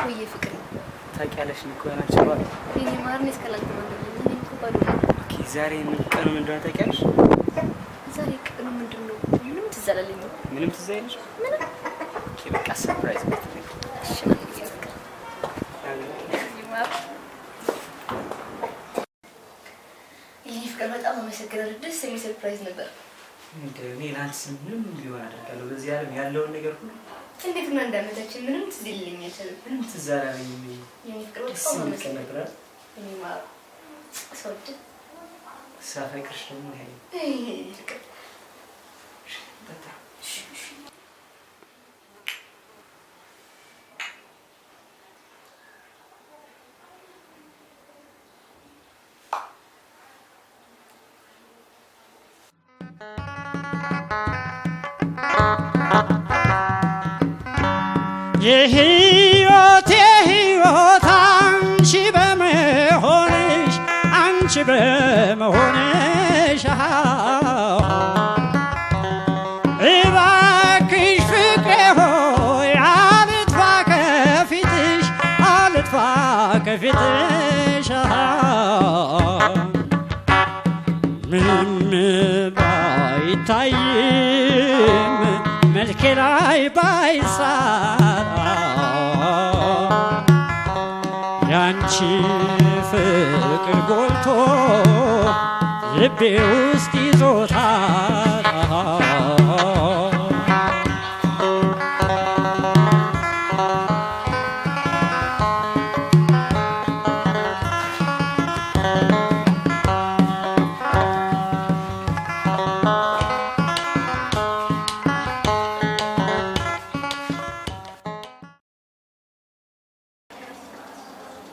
ወይ ፍቅር ታውቂያለሽ እኮ ያላንቺ ባል የኔ ማር፣ እኔ እስካላንተ ማን እኔ እኮ ባዶ ነኝ። Okay፣ ዛሬ ምን ቀኑ ምን እንደሆነ ታውቂያለሽ? ዛሬ ቀኑ ምንድን ነው? ምንም ትዝ አላለኝም። ምንም ትዝ አይልሽ? ምንም። Okay፣ በቃ surprise ነው። እሺ ነው የኔ ፍቅር። የኔ ማር፣ የኔ ፍቅር፣ በጣም አመሰግናለሁ። ደስ የሚል surprise ነበር። ምንድን ነው፣ እኔ ለአንቺ ስል ምንም ቢሆን አደርጋለሁ። በዚህ ዓለም ያለውን ነገር ሁሉ እንዴት ነው እንዳመታችን ምንም ትዝ ሊለኝ አልቻለም። ምንም ትዝ አላለኝም። የኔ ፍቅር ደስ በጣም የሚል ቀን አመሰግናለሁ። ነበር አይደል? የኔ ማር፣ ስወድ ሳፈቅርሽ ደግሞ ይሄ የኔ ፍቅር ጠጣ። የህይወት የህይወት አንቺ በመሆንሽ፣ አንቺ በመሆንሽ፣ እባክሽ ፍቅሬ ሆይ አልጥፋ ከፊትሽ፣ አልጥፋ ከፊትሽ። ምንም ባይታይም መልኬ ላይ ባይሳራ ያንቺ ፍቅር ጎልቶ ልቤ ውስጥ ይዞታል።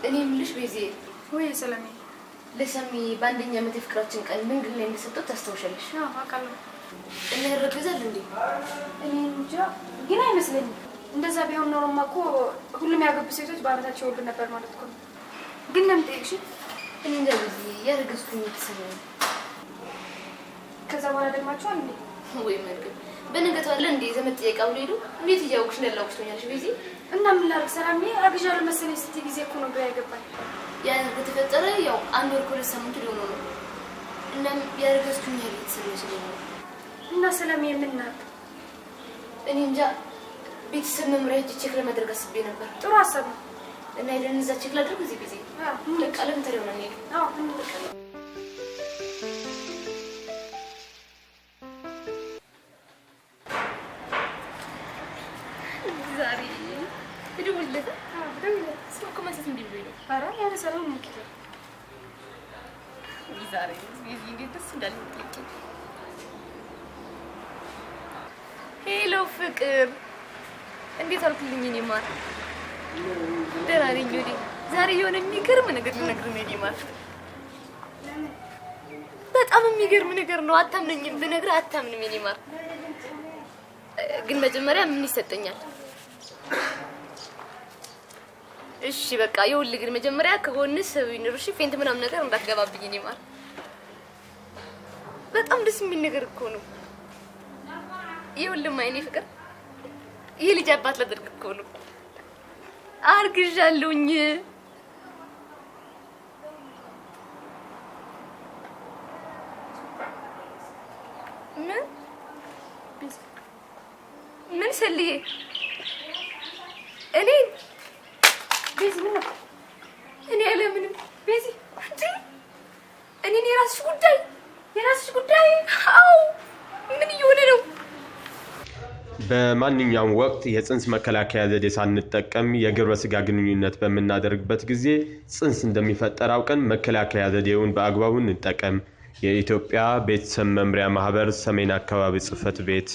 እኔ የምልሽ ቤዜ፣ ወይ ሰለሜ። ለሰሚ በአንደኛ ዓመት የፍቅራችን ቀን መንገድ ላይ እንደሰጠው ታስታውሻለሽ? አዎ አውቃለሁ። እና ይረገዛል እንዴ? እኔ እንጃ ግን አይመስለኝም። እንደዛ ቢሆን ኖሮማ እኮ ሁሉም ያገቡ ሴቶች በአመታቸው ይወልዱ ነበር ማለት እኮ ነው። ግን ለምን ጠየቅሽኝ? እኔ እንጃ ቤዜ፣ ያረገዝኩኝ የተሰማኝ ነው። ከዛ በኋላ ደግማችኋል እንዴ? ወይ መርገም! በነገታው አለ እንዴ ዘመድ ጥየቃ ብሎ ሄዱ። እንዴት እያወቅሽ እንዳላወቅሽ ትሆኛለሽ ቤዜ? እና ምን ላድርግ ሰላምዬ፣ አርግዣለሁ መሰለኝ ስትይ ጊዜ እኮ ነው ግራ የገባኝ። ያ ነገር ከተፈጠረ ያው አንድ ወር ከሁለት ሳምንቱ ሊሆነው ነው። እናም ያረገዝኩኝ ያህል የተሰማኝ ስለሆነ ነው። እና ሰላምዬ ምን እናድርግ? እኔ እንጃ፣ ቤተሰብ መምሪያ ሄጄ check ለማድረግ አስቤ ነበር። ጥሩ ሀሳብ ነው። እና ሄደን እዛ check ላድርግ እዚህ ቤዜ? አዎ። በቃ ለምን ታዲያ ሆነ እንሄድ? አዎ እንበቃለን። ዛሬ እደውልለታል። አዎ ደውይለት። ስልኩ ማንሳት እምቢ ብሎኝ ነው። ኧረ ያለ ሰላም ሞክሪ። ዛሬ ቤዚ እንዴት ደስ እንዳለኝ ጠይቂኝ። Hello ፍቅር፣ እንዴት አልክልኝ? እኔ ማር ደህና ነኝ። ወዴ ዛሬ የሆነ የሚገርም ነገር ልነግርህ ነው። የኔ ማር በጣም የሚገርም ነገር ነው። አታምነኝም፣ ብነግርህ አታምንም። የኔ ማር ግን መጀመሪያ ምን ይሰጠኛል? እሺ በቃ ይኸውልህ፣ ግን መጀመሪያ ከጎንህ ሰው ይኑር። እሺ faint ምናምን ነገር እንዳትገባብኝ። የኔ ማር በጣም ደስ የሚል ነገር እኮ ነው። ይኸውልህ የኔ ፍቅር ይህ ልጅ አባት ላደርግ እኮ ነው። አርግዣለሁኝ። ምን ምን ሰልዬ እኔ ቤዚ ምን ነው? እኔ አለምንም ቤዚ እንዴ እኔን የራስሽ ጉዳይ፣ የራስሽ ጉዳይ። አዎ ምን እየሆነ ነው? በማንኛውም ወቅት የጽንስ መከላከያ ዘዴ ሳንጠቀም የግብረ ስጋ ግንኙነት በምናደርግበት ጊዜ ጽንስ እንደሚፈጠር አውቀን መከላከያ ዘዴውን በአግባቡ እንጠቀም። የኢትዮጵያ ቤተሰብ መምሪያ ማህበር ሰሜን አካባቢ ጽሕፈት ቤት።